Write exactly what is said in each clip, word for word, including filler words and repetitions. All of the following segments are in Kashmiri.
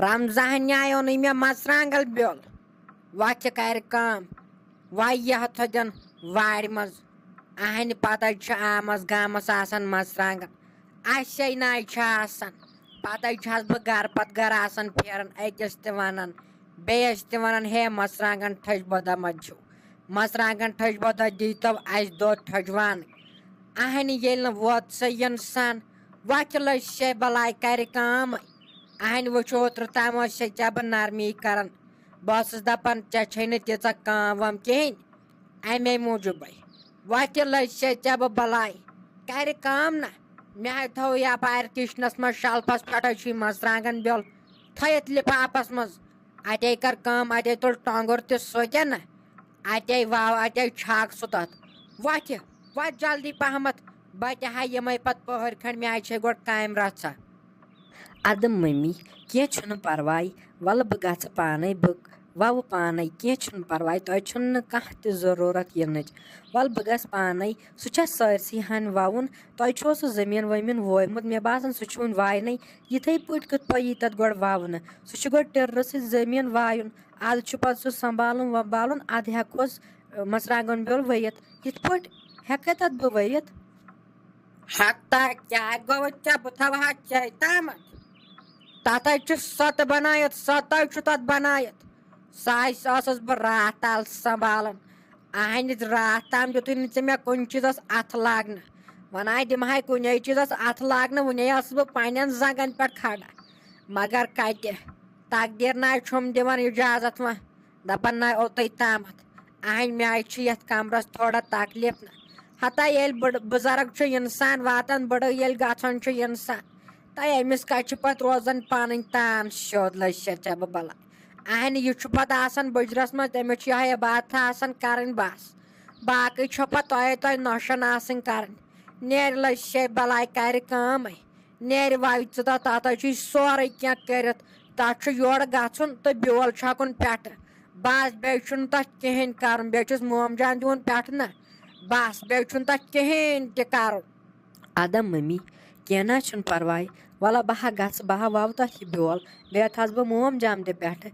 رمضان نیایو نہٕ مےٚ مرژٕوانٛگن بیول۔ وۄتھِ کرِ کٲم، وۄنۍ یہِ ہتھ تھٲوِن وارِ منٛز۔ اہنہِ پتہٕ چھِ آمس گامس آسان مرژٕوانٛگن، اسے ناے چھِ آسان۔ پتہٕ چھَس بہٕ گرٕ پتہٕ گرٕ آسان پھیران، أکِس تہِ ونان، بیٚیِس تہِ ونان، ہے مرژٕوانٛگن ٹھٔج بدہ مت چھِو، مرژٕوانٛگن ٹھٔج بدہ دیٖتو، اسہِ دۄد ٹھٔجوانٕے۔ اہنہِ ییٚلہِ نہٕ ووت سۄ اِنسان، وۄتھِ لٔج سے بلاے کرِ کٲم۔ اہنہِ وٕچھ اوترٕ تام ٲس سے ژےٚ بہٕ نرمی کران، بہٕ ٲسٕس دپان ژےٚ چھے نہٕ تیٖژاہ کٲم وٲم کِہیٖنۍ، امے موٗجوٗبے۔ وۄتھِ لٔج سے ژےٚ بہٕ بلاے کرِ کٲم نہ۔ مےٚ ہے تھوٚو یپارِ کچنس منٛز شلفس پٮ۪ٹھ حظ چھُے مرژٕوانٛگن بیول تھٲیِتھ لفافس منٛز۔ اتے کٔر کٲم، اتے تُل ٹۄنٛگُر تہِ سۭتۍ نہ، اتے واو، اتے چھاکھ سُہ تتھ۔ وۄتھِ، وۄتھ جلدی پہمتھ، بہٕ تہِ ہا یِمے پتہٕ پٔہر کھنڈ، مےٚ ہا چھے گۄڈٕ کامہِ رژھا۔ ادٕ ممی، کینٛہہ چھُنہٕ پرواے، ولہٕ بہٕ گژھٕ پانے، بہٕ وَوٕ پانے، کینٛہہ چھُنہٕ پرواے، تۄہہِ چھُنہٕ کانٛہہ تہِ ضروٗرت یِنٕچ۔ ولہٕ بہٕ گژھٕ پانے، سُہ چھا سٲرسٕے ہن وَوُن؟ تۄہہِ چھُو سُہ زٔمیٖن ؤمیٖن وویمُت، مےٚ باسان سُہ چھُ وُنہِ واینَے۔ یِتھَے پٲٹھۍ کِتھ پٲٹھۍ یی تَتھ گۄڈٕ وَونہٕ؟ سُہ چھُ گۄڈٕ ٹِررٕ سۭتۍ زٔمیٖن وایُن، اَدٕ چھُ پَتہٕ سُہ سنٛبھالُن ومبھالُن، اَدٕ ہٮ۪کہوس، اَ، مرژٕوانٛگَن بیول ؤوِتھ۔ یِتھ پٲٹھۍ ہٮ۪کَے تَتھ بہٕ ؤوِتھ؟ ہتا کیٛاہ گوٚو ژےٚ؟ بہٕ تھاوٕ ہا ژےٚ تامَتھ۔ تَتھ حظ چھُ سۄتہٕ بَنٲیِتھ، سۄتہٕ حظ چھُ تَتھ بَنٲیِتھ۔ سۄ حظ ٲسٕس بہٕ راتھ تَل سنٛبھالان۔ اہنہِ راتھ تام دیُتُے نہٕ ژےٚ مےٚ کُنہِ چیٖزس اتھٕ لاگنہٕ۔ ونان دِمہٕ ہاے کُنے چیٖزس اتھٕ لاگنہٕ، وُنے ٲسٕس بہٕ پننٮ۪ن زنٛگن پٮ۪ٹھ کھڑا۔ مگر کتہِ؟ تقدیٖر نہ چھُم دِوان اجازت وۄنۍ۔ دپان نہ اوتُے تامتھ۔ اہنہِ مےٚ چھُ یتھ کمرس تھوڑا تکلیف نہ۔ ہتا ییٚلہِ بٕڑ-، بُزرگ چھُ انسان واتان، بٕڑٕ ییٚلہِ گژھان چھُ انسان، تہٕ أمِس کتہِ چھُ پتہٕ روزان پنٕنۍ تان؟ سیوٚد لٔج سا ژےٚ بہٕ بلاے۔ اہنہِ یہِ چھُ پتہٕ آسان بُجرس منٛز، تٔمِس چھِ یِہوٚے عبادتھا آسان کرٕنۍ بس۔ باقٕے چھو پتہٕ تۄہے تۄہہِ نۄشن آسٕنۍ کرٕنۍ۔ نیرِ لٔج سے بلاے کرِ کٲمٕے۔ نیرِ وۄنۍ ژٕ تتھ، تتھ حظ چھُے سورُے کینٛہہ کٔرِتھ۔ تتھ چھُ یورٕ گژھُن تہٕ بیول چھکُن پٮ۪ٹھٕ۔ بس بیٚیہِ چھُنہٕ تتھ کِہیٖنۍ کرُن، بیٚیہِ چھُس موم جان دیُن پٮ۪ٹھٕ نہ۔ بس بیٚیہِ چھُنہٕ تتھ کِہیٖنۍ تہِ کرُن۔ ادا ممی، کینٛہہ نہ حظ چھُنہٕ پرواے، وَلہٕ بہٕ ہا گژھٕ، بہٕ ہا وَوٕ تَتھ یہِ بیول، بیٚیہِ تھَس بہٕ موم جام تہِ پٮ۪ٹھٕ،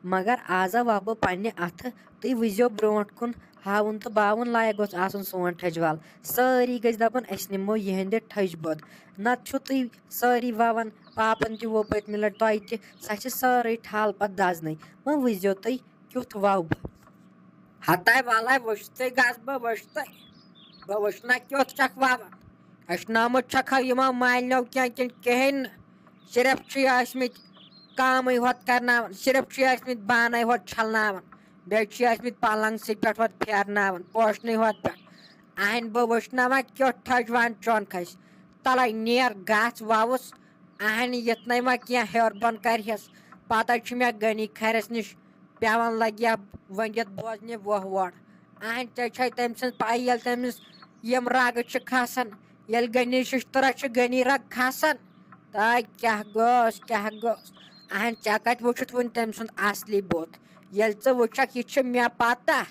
مگر آز ہا وَوٕ بہٕ پنٛنہِ اَتھٕ۔ تُہۍ وٕچھزیو برٛونٛٹھ کُن، ہاوُن تہٕ باوُن لایق گوٚژھ آسُن سون ٹھٔجوال۔ سٲری گٔژھۍ دَپُن، أسۍ نِمو یِہِنٛدِ ٹھٔج بوٚد۔ نَتہٕ چھُو تُہۍ سٲری وَوان، پاپَن تہِ ووٚو پٔتمہِ لَٹہِ تۄہہِ تہِ، سۄ چھِ سٲرٕے ٹھال پَتہٕ دَزنٕے۔ وۄنۍ وٕچھزیو تُہۍ، کیُتھ وَوٕ بہٕ۔ ہتاے والے وٕچھتھٕے گژھٕ بہٕ، وٕچھتھٕے۔ بہٕ وٕچھٕ نہ کیُتھ چھکھ وَوان۔ ہیٚچھنٲومٕژ چھکھا یِمو مالنیو کینٛہہ کِنہٕ کِہیٖنۍ نہٕ؟ صرف چھِ ٲسمٕتۍ کٲمٕے ہوت کرناوان، صرف چھِ ٲسمٕتۍ بانَے ہوت چھلناوان، بیٚیہِ چھِ ٲسمٕتۍ پلنٛگ سٕے پٮ۪ٹھ ہوت پھیرناوان، پوشنٕے ہوت پٮ۪ٹھ۔ اہنۍ بہٕ وٕچھناوان کیُتھ ٹھٔج وان چون کھسہِ۔ تَلَے نیر گژھ وَوُس۔ اہنہِ یِتھ نَے ما کینٛہہ ہیوٚر بۄن کرِہَس۔ پتہٕ چھُ مےٚ غنی کھرِس نِش پٮ۪وان لگہِ ہا ؤنِتھ بوزنہِ وۄہ وۄڑ۔ اہن ژےٚ چھے تٔمۍ سٕنٛز پَے، ییٚلہِ تٔمِس یِم رگہٕ چھِ کھسان، ییٚلہِ غنی شِشتٕرس چھِ غنی رگ کھسان، تہٕ کیٛاہ گوٚژھ، کیٛاہ گوٚژھ؟ اہن ژےٚ کتہِ وُچھُتھ وُنہِ تٔمۍ سُنٛد اصلی بُتھ؟ ییٚلہِ ژٕ وُچھکھ، یہِ چھِ مےٚ پتہ،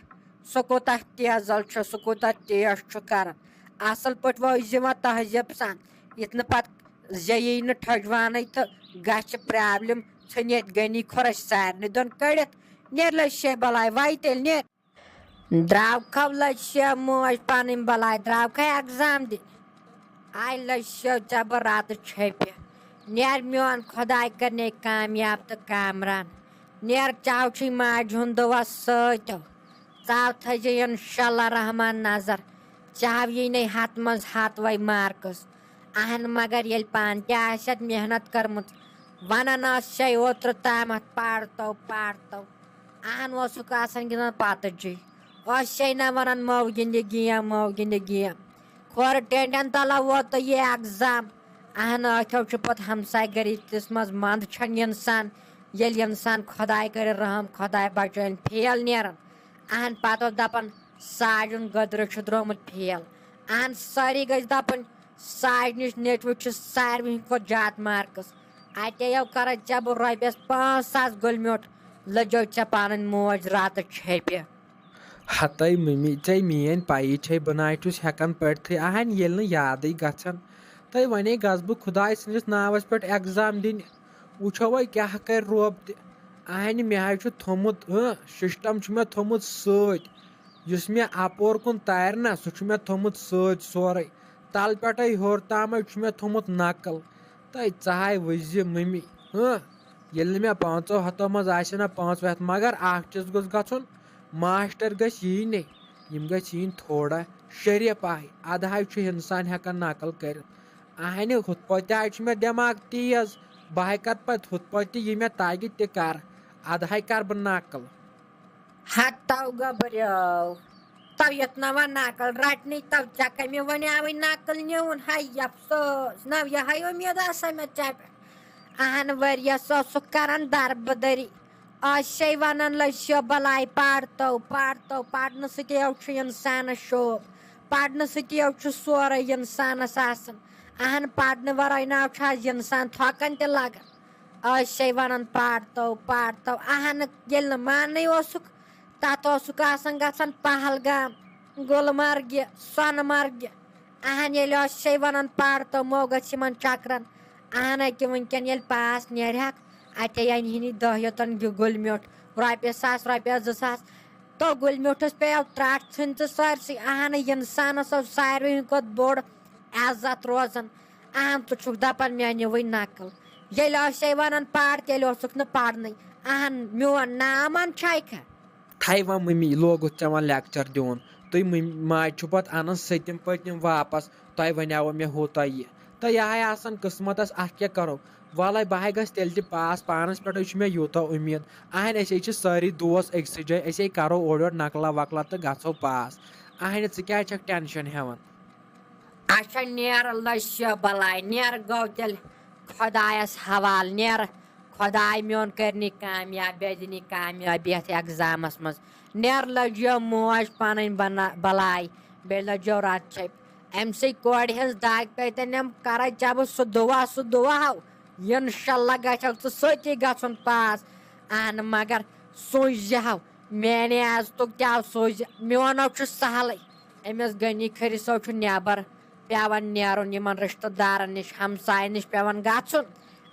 سُہ کوٗتاہ تیزل چھُ، سُہ کوٗتاہ تیز چھُ کران۔ اصل پٲٹھۍ وٲتۍ زِ وۄنۍ تہذیب سان، یِتھ نہٕ پتہٕ زیٚیی نہٕ ٹھٔجوانٕے تہٕ گژھِ پرابلم۔ ژھٕنہِ ییٚتہِ غنی کھۄرس سارنٕے دۄن کٔڑِتھ۔ نیر لٔج شے بلاے، وَے تیٚلہِ نیر۔ درٛاو کھو لٔج شے موج پنٕنۍ بلاے، درٛاو کھے ایگزام دِنہِ۔ آے لٔج شے ژےٚ بہٕ راتہٕ چھپہِ۔ نیر میون خۄداے کٔرنَے کامیاب تہٕ کامران۔ نیر چاو چھُے ماجہِ ہُنٛد دُعا سۭتۍ۔ ژاو تھٲیزِ انشاءاللہ رحمان نظر۔ چاو یی نے ہتھ منٛز ہتھ وَے مارکس۔ اہن مگر ییٚلہِ پانہٕ تہِ آسہِ اتھ محنت کٔرمٕژ۔ ونان ٲس شے اوترٕ تامتھ پرتو پرتو۔ اہن اوسُکھ آسان گِنٛدان پتہٕ جی۔ اوس شے نہ ونان مو گِنٛدِ گیم، مو گِنٛدِ گیم۔ کھورٕ ٹینٹن تلہ ووت تہٕ یہِ ایگزام۔ اہن ٲخیو چھُ پتہٕ ہمساے گٔری تِس منٛز منٛد چھنہٕ انسان۔ ییٚلہِ انسان خۄداے کرِ رحم، خۄداے بچٲیِن فیل نیران۔ اہن پتہٕ اوس دپان ساجُن گٔدرٕ چھُ درٛامُت فیل۔ اہن سٲری گٔژھۍ دپٕنۍ ساجنِس نیٚچوِس چھِ ساروی ہٕنٛدِ کھۄتہٕ زیادٕ مارکس۔ اتے یو کرے ژےٚ بہٕ رۄپیس پانٛژھ ساس گُلۍ میوٚٹھ، لٔجو ژےٚ پنٕنۍ موج راتہٕ چھیٚپہِ۔ ہتے ممی، ژےٚ میٲنۍ پَیی چھے، بہٕ نہ چھُس ہٮ۪کان پٔرتھٕے اہن ییٚلہِ نہٕ یادٕے گژھان۔ تہٕ وۄنۍ گژھٕ بہٕ خۄداے سٕنٛدِس ناوس پٮ۪ٹھ ایگزام دِنہِ۔ وٕچھو وۄنۍ کیٛاہ کرِ رۄب تہِ۔ اہنہِ مےٚ حظ چھُ تھوٚمُت، اۭں، سسٹم چھُ مےٚ تھوٚمُت سۭتۍ۔ یُس مےٚ اپور کُن تارِ نہ، سُہ چھُ مےٚ تھوٚمُت سۭتۍ سورُے۔ تلہٕ پٮ۪ٹھے ہیوٚر تامے چھُ مےٚ تھوٚمُت نقل۔ تہٕ ژٕ ہاے وٕچھ زِ مٔمی، اۭں، ییٚلہِ نہٕ مےٚ پانٛژو ہتو منٛز آسہِ نہ پانٛژھ ہتھ، مگر اکھ چیٖز گوٚژھ گژھُن، ماسٹر گژھِ یِنۍ، یِم گژھِ یِنۍ تھوڑا شریف پہے، ادٕ حظ چھُ انسان ہٮ۪کان نقل کٔرِتھ۔ اہنہِ ہُتھ پٲٹھۍ تہِ حظ چھُ مےٚ دٮ۪ماغ تیز، بہٕ ہاے کرٕ پتہٕ ہُتھ پٲٹھۍ تہِ یہِ مےٚ تگہِ تہِ کرٕ، ادٕ ہاے کرٕ بہٕ نقل۔ ہتو گوٚبریو، تو یتھ نہ وۄنۍ نقل رٹنٕے، تو ژےٚ کٔمۍ ونیاوٕے نقل نیوٗن؟ ہاے افسوس، نہ یہے امید آسا مےٚ ژےٚ پٮ۪ٹھ۔ اہن ؤریس اوسُکھ کران دربدری، آز چھے ونان لٔج شو بلاے پرتو پرتو، پرنہٕ سۭتۍ یو چھُ انسانس شوق، پرنہٕ سۭتۍ یو چھُ سورُے انسانس آسان۔ اہن پرنہٕ ورٲے نہ چھُ آز انسان تھۄکان تہِ لگان۔ آز چھے ونان پرتو پرتو، اہن ییٚلہِ نہٕ ماننٕے اوسُکھ، تتھ اوسُکھ آسان گژھان پہلگام، گلمرگہِ، سۄنہٕ مرگہِ۔ اہن ییٚلہِ ٲس چھے ونان پرتو مو گژھِ یِمن چکرن۔ اہن اکہِ وٕنکٮ۪ن ییٚلہِ پاس نیرہکھ، اتے انہِ ہنی دہ یوتن گُلۍ میوٚٹھ، رۄپیہِ ساس، رۄپیہِ زٕ ساس۔ تو گُلۍ میوٚٹھس پیٚیو ترٛٹھ ژھٕنۍ ژٕ سٲرسٕے۔ اہن انسانس اوس ساروی ہٕنٛدِ کھۄتہٕ بوٚڑ عزت روزان۔ اہن ژٕ چھُکھ دپان مےٚ نیوٕے نقل۔ ییٚلہِ ٲسے ونان پر، تیٚلہِ اوسُکھ نہٕ پرنٕے۔ اہن میون ناو ان چھاے کھا؟ تھاے وۄنۍ مٔمی، لوگُتھ ژےٚ وۄنۍ لیکچر دیُن۔ تُہۍ مٔمی ماجہِ چھُو پتہٕ انان سٔتِم پٔتِم واپس، تۄہہِ ونیاوٕ مےٚ ہُہ تۄہہِ یہِ۔ تہٕ یہِ ہاے آسان قٕسمتس، اتھ کیٛاہ کرو؟ ولے بہٕ ہاے گژھٕ تیٚلہِ تہِ پاس، پانس پٮ۪ٹھے چھُ مےٚ یوٗتاہ اُمید۔ اہن أسۍ ہے چھِ سٲری دوس أکسٕے جایہِ، أسۍ ہے کرو اورٕ یورٕ نقلہ وقلہ تہٕ گژھو پاس۔ اہنہِ ژٕ کیٛازِ چھکھ ٹینشن ہٮ۪وان؟ اچھا نیر لٔج شو بلاے، نیر گوٚو تیٚلہِ خۄدایس حوالہٕ، نیر خۄداے میون کٔرنی کامیاب، بیٚیہِ دِنی کامیاب یتھ ایگزامس منٛز۔ نیر لٔج یو موج پنٕنۍ بنا-، بلاے، بیٚیہِ لٔج یو رتہٕ چھپۍ۔ أمۍ سٕے کورِ ہٕنٛز دگ پیٚیہِ تٔمۍ، أمۍ کرے ژےٚ بہٕ سُہ دُعا، سُہ دُعا ہو، انشاءاللہ گژھکھ ژٕ سۭتی گژھُن پاس۔ اہن مگر سوٗنٛچ زِ ہو، میانے عزتُک تہِ آو سوٗنٛچ زِ میون ہو چھُ سہلٕے، أمِس غنی کھٔرِ صٲب چھُ نٮ۪بر، پیوان نیرُن یِمن رشتہٕ دارن نِش، ہمساین نِش پیوان گژھُن۔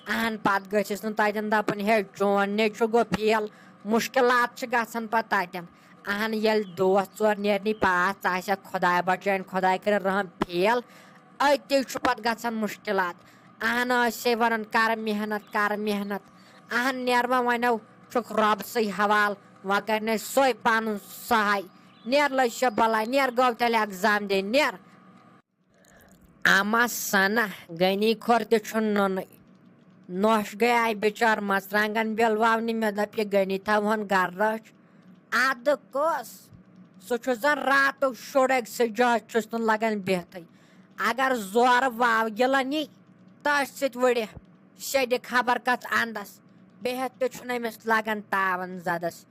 اہن پتہٕ گٔژھِس نہٕ تتٮ۪ن دپُن، ہے چون نیٚچو گوٚو فیل، مشکلات چھِ گژھان پتہٕ تتٮ۪ن۔ اہن ییٚلہِ دوس ژور نیرنٕے پاس، ژٕ آسکھ خۄداے بچٲیِن، خۄداے کٔرِن رحم، فیل، أتی چھُ پتہٕ گژھان مشکلات۔ اہن ٲسے ونان کر محنت، کر محنت۔ اہن نیر وۄنۍ، وۄنۍ چھُکھ رۄب سٕے حوالہٕ، وۄنۍ کرِ نہٕ سۄے پنُن سہاے۔ نیر لٔج شو بلاے، نیر گوٚو تیٚلہِ ایگزام دِنہِ، نیر۔ اما سنا، غنی کھۄر تہِ چھُ نُنٕے۔ نوش گٔے آیہِ بِچار مرژٕوانٛگن بیول وونہِ، مےٚ دوٚپ، یہِ غنی تھاوہون گرٕ رٲچھ۔ ادٕ کۄس؟ سُہ چھُ زن راتُک شُر أکسٕے جایہِ چھُس نہٕ لگان بِہتھٕے۔ اگر زورٕ واو گِلن یی، تٔتھۍ سۭتۍ وُڑِ شیٚدِ خبر کتھ اندس۔ بِہتھ تہِ چھُنہٕ أمِس لگان تاون زدس،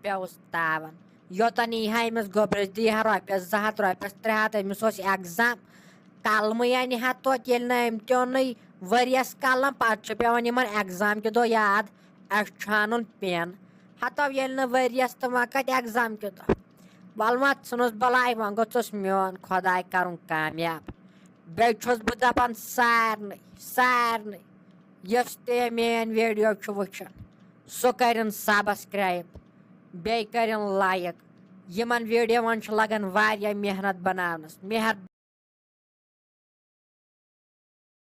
پیوس تاون۔ یوتن یی ہا أمِس گوٚبرِس، دی ہا رۄپیس زٕ ہتھ، رۄپیس ترٛےٚ ہتھ، أمِس اوس ایگزام۔ قلمٕے انہِ ہا توتہِ، ییٚلہِ نہٕ أمۍ تہِ اوٚنُے ؤریَس قلم، پتہٕ چھُ پٮ۪وان یِمن ایگزام کہِ دۄہ یاد، اَسہِ چھُ اَنُن پٮ۪ن۔ ہتو ییٚلہِ نہٕ ؤریَس تہٕ وۄنۍ کتہِ ایگزام کہِ دۄہ؟ وَلہٕ وۄنۍ ژھٕنُس بلاے، وۄنۍ گوٚژھُس میون خۄداے کرُن کامیاب۔ بیٚیہِ چھُس بہٕ دپان سارنٕے، سارنٕے یُس تہِ میٲنۍ ویڈیو چھُ وٕچھان، سُہ کٔرِن سبسکرایب، بیٚیہِ کٔرِن لایک۔ یِمن ویڈیوون چھُ لگان واریاہ محنت بناونس۔ مہربٲنی۔